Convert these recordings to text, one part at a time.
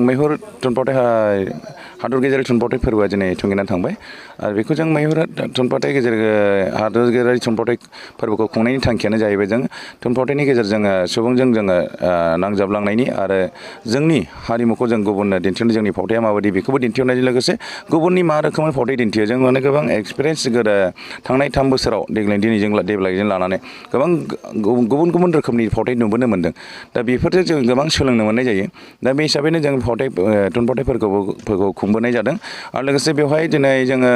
मैहुर थुनफावथाय हादर गेजेरारि थुनफावथाय फोरबोआ दिनै थुंगेनानै थांबाय आरो बेखौ जों मैहुर थुनफावथाय हादर गेजेरारि थुनफावथाय फोरबोखौ खुंनायनि थांखियानो जाहैबाय जों थुनफावथायनि गेजेरजों सुबुंजों जोङो नांजाबलांनायनि आरो जोंनि हारिमुखौ जों गुबुननो दिन्थिनो जोंनि फावथाया माबायदि बेखौबो दिन्थिनायजों लोगोसे गुबुननि मा रोखोमै फावथाय दिन्थियो जों माने गोबां एक्सपिरियेन्स थांनाय 3 बोसोराव देग्लायजों लानानै गोबां गुबुन गुबुन रोखोमनि फावथाय नुबोनो मोन्दों दा बेफोरजों जों गोबां सोलोंनो मोननाय जायो दा बे हिसाबैनो जों थुनफावथायफोरखौ खुंबोनाय जादों आरो लोगोसे बेवहाय दिनै जोङो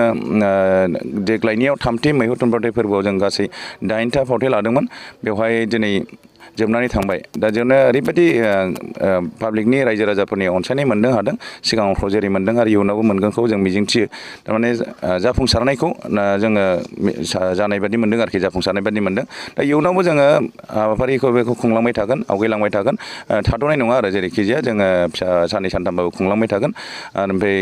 देग्लायनियाव 3थि मैहुर थुनफावथाय फोरबोआव जों गासै 8टा फावथाय लादोंमोन बेवहाय दिनै जोबनानै थांबाय दा जोंनो ओरैबायदि पाब्लिकनि रायजो राजाफोरनि अनसायनाय मोननो हादों सिगाङाव जेरै मोनदों आरो इयुनावबो मोनगोनखौ जों मिजिंथियो थारमाने जाफुंसारनायखौ जोङो जानाय बायदि मोनदों आरोखि जाफुंसारनाय बायदि मोनदों दा इयुनावबो जोङो हाबाफारिखौ बेखौ खुंलांबाय थागोन आवगायलांबाय थागोन थाद'नाय नङा आरो जेरैखि जाया जोङो साननै सानथामबाबो खुंलांबाय थागोन आरो ओमफ्राय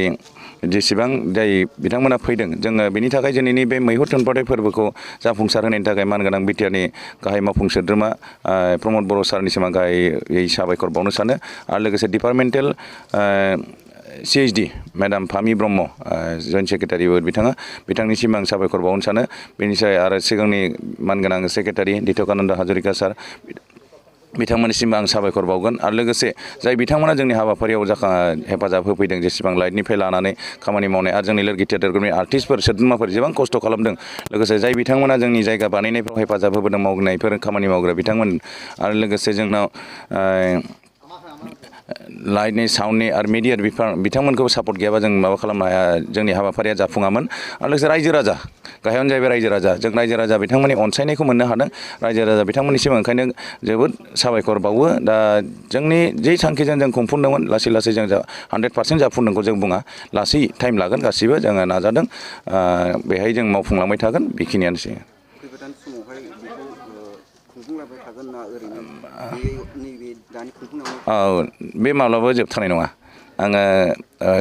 जेसेबां जाय बिथांमोना फैदों जोङो बेनि थाखाय दिनैनि बे मैहुर थुनफावथाय फोरबोखौ जाफुंसार होनायनि थाखाय मानगोनां बिटिआरनि गाहाय मावफुं सोद्रोमा प्रमद बर' सारनिसिम आं गाहायै साबायखर बावनो सानो आरो लोगोसे डिपार्टमेन्टेल CHD मेडाम फामि ब्रह्म जइन्ट सेक्रेटारिबो बिथांनिसिम आं साबायखर बावनो सानो बेनिफ्राय आरो सिगांनि मानगोनां सेक्रेटारि दितकानन्द हाजरिका सार बिथांमोननिसिम आं साबायखर बावगोन आरो लोगोसे जाय बिथांमोना जोंनि हाबाफारियाव हेफाजाब होफैदों जेसेबां लाइटनिफ्राय लानानै खामानि मावनाय आरो जोंनि लोरगि थियेटार ग्रुपनि आर्टिस्टफोर सोद्रोमाफोर जेसेबां खस्थ' खालामदों लोगोसे जाय बिथांमोना जोंनि जायगा बानायनायफ्राव हेफाजाब होबोदों मावनायफोर खामानि मावग्रा बिथांमोन आरो लोगोसे जोंनाव लाइटनि साउन्डनि आरो मिडिया बिथांमोनखौ सापर्ट गैयाबा जों माबा खालामनो हाया जोंनि हाबाफारिया जाफुङामोन आरो लोगोसे रायजो राजा गाहायावनो जाहैबाय रायजो राजा जों रायजो राजा बिथांमोननि अनसायनायखौ मोननो हादों रायजो राजा बिथांमोननिसिम ओंखायनो जोबोद साबायखर बावो दा जोंनि जे थांखिजों जों खुंफुंदोंमोन लासै लासै जों 100% जाफुंदोंखौ जों बुङा लासै टाइम लागोन गासिबो जोङो नाजादों बेहाय जों मावफुंलांबाय थागोन बेखिनियानोसै फैगोदान समावहाय बेखौ खुंफुंलांबाय थागोन ना ओरैनो नैबे दानि खुंफुंनायावनो बे माब्लाबाबो जोबथारनाय नङा आङो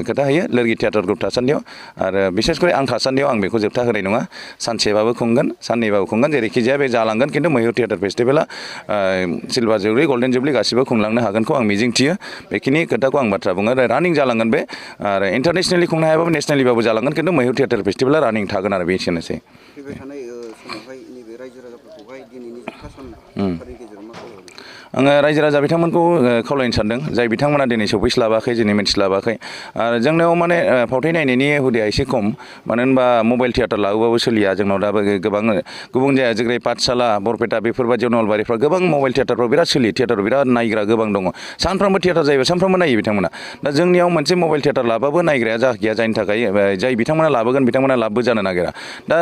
खोथा होयो लोरगि थियेटार ग्रुप थासान्दियाव आरो बिसेसकरि आं थासान्दियाव आं बेखौ जोबथा होनाय नङा सानसेबाबो खुंगोन साननैबाबो खुंगोन जेरैखि जाया बे जालांगोन खिन्थु मैहुर theatre फेस्टिभेला silver jubilee golden jubilee गासिबो खुंलांनो हागोनखौ आं मिजिंथियो बेखिनि खोथाखौ आं बाथ्रा बुङो रानिं जालांगोन बे आरो इन्टारनेसनेलि खुंनो हायाबाबो नेसनेलिबाबो जालांगोन खिन्थु मैहुर थियेटार फेस्टिभेला रानिं थागोन आरो बे एसेनोसै फैबाय थानाय समावहाय नैबे रायजो राजाफोरखौहाय दिनैनि जोबथा सानफोरनि गेजेराव मा खालामगोन आङो रायजो राजा बिथांमोनखौ खावलायनो सानदों जाय बिथांमोना दिनै सफैस्लाबाखै दिनै मिन्थिस्लाबाखै आरो जोंनाव माने फावथाय नायनायनि हुदाया एसे खम मानो होनबा मबाइल थियेटार लाबोबाबो सोलिया जोंनाव दाबो गोबां गुबुन जायगा जेरै पाठशाला बरपेटा बेफोरबायदियाव नलबारिफ्राव गोबां मबाइल थियेटारफ्राव बिराद सोलियो थियेटाराव बिराद नायग्रा गोबां दङ सानफ्रामबो थियेटार जायोबा सानफ्रामबो नायो बिथांमोना दा जोंनियाव मोनसे मबाइल थियेटार लाबाबो नायग्राया जाहैया जायनि थाखाय जाय बिथांमोना लाबोगोन बिथांमोना लाबबो जानो नागिरा दा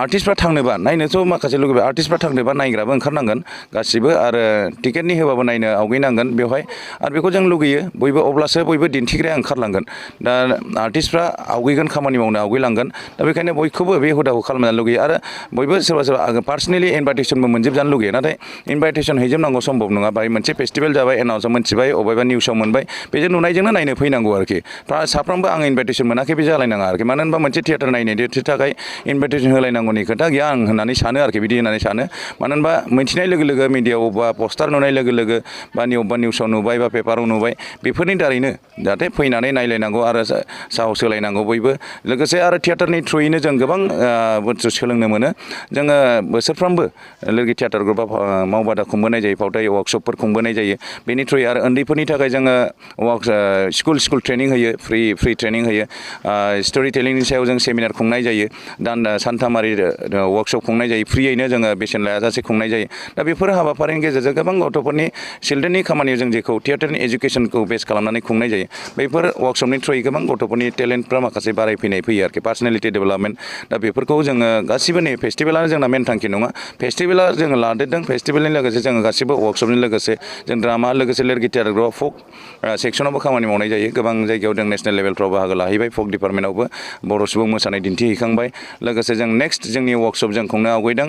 आर्टिस्टफ्रा थांनोबा नायनोथ' माखासे लुगैबाय आर्टिस्टफ्रा थांनोबा नायग्राबो ओंखारनांगोन गासिबो आरो टिकेटनि होबाबो नायनो आवगायनांगोन बेवहाय आरो बेखौ जों लुगैयो बयबो अब्लासो बयबो दिन्थिग्राया ओंखारलांगोन दा आर्टिस्टफ्रा आवगायगोन खामानि मावनो आवगायलांगोन दा बेखायनो बयखौबो बे हुदाखौ खालामनो लुगैयो आरो बयबो सोरबा सोरबा पार्सनेलि इनभाइटेसनबो मोनजोबजानो लुगैयो नाथाय इनभाइटेसन हैजोबनांगौ सम्भब नङा बाहाय मोनसे फेस्टिभेल जाबाय एनाउन्सआव मोनथिबाय अबेबा निउसाव मोनबाय बेजों नुनायजोंनो नायनो फैनांगौ आरोखि साफ्रोमबो आं इनभाइटेसन मोनाखै बे जालायनाङा आरोखि मानो होनबा मोनसे थियेटार नायनायनि थाखाय इनभाइटेसन होलायनांगौनि खोथा गैया आं होननानै सानो आरोखि बिदि होननानै सानो मानो होनबा मिन्थिनाय लोगो लोगो मिडियाआव बा पस्टार नुनाय लोगो लोगो बा अबेबा निउसाव नुबाय बा पेपाराव नुबाय बेफोरनि दारैनो जाहाथे फैनानै नायलायनांगौ आरो साहस होलायनांगौ बयबो लोगोसे आरो थियेटारनि थ्रुयैनो जों गोबां बुस्थु सोलोंनो मोनो जोङो बोसोरफ्रोमबो लोरगि थियेटार ग्रुपआ मावबादा खुंबोनाय जायो फावथाय वार्कशपफोर खुंबोनाय जायो बेनि थ्रुयै आरो उन्दैफोरनि थाखाय जोङो स्कुल ट्रेनिं होयो फ्रि ट्रेनिं होयो स्ट'रि टेलिंनि सायाव जों सेमिनार खुंनाय जायो सानथामारि वार्कशप खुंनाय जायो फ्रियैनो जोङो बेसेन लायाजासे खुंनाय जायो दा बेफोर हाबाफारिनि गेजेरजों गोबां गथ'फोरनि चिल्ड्रेननि खामानियाव जों जेखौ थियेटारनि एजुकेसनखौ बेस खालामनानै खुंनाय जायो बैफोर वार्कशपनि थ्रुयै गोबां गथ'फोरनि टेलेन्टफ्रा माखासे फैयो आरोखि पार्सनेलिटि डेभेलपमेन्ट दा बेफोरखौ जोङो गासिबो नै फेस्टिभेलानो जोंना मेन थांखि नङा फेस्टिभेला जोङो लादेरदों फेस्टिभेलनि लोगोसे जोङो गासिबो वार्कशपनि लोगोसे जों ड्रामा लोगोसे लोरगि थियेटार ग्रुपआ फक सेक्सनावबो खामानि मावनाय जायो गोबां जायगायाव जों नेसनेल लेभेलफ्राव बाहागो लाहैबाय फक डिपार्टमेन्टआवबो बर' सुबुं मोसानाय दिन्थिहैखांबाय लोगोसे जों नेक्स्ट जोंनि वार्कशप जों खुंनो आवगायदों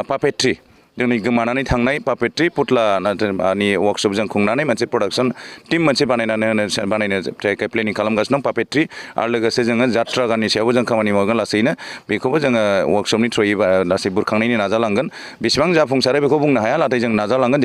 पापेट्रि जोंनि गोमानानै थांनाय पापेट्रि पुतलानि वार्कशप जों खुंनानै मोनसे प्रडाक्सन टिम मोनसे बानायनो थाखाय प्लेनिं खालामगासिनो दं पापेट्रि आरो लोगोसे जोङो जात्रा गाननि सायावबो जों खामानि मावगोन लासैनो बेखौबो जोङो वार्कशपनि थ्रुयै लासै बुरखांनायनि नाजालांगोन बेसेबां जाफुंसारो बेखौ बुंनो हाया नाथाय जों नाजालांगोन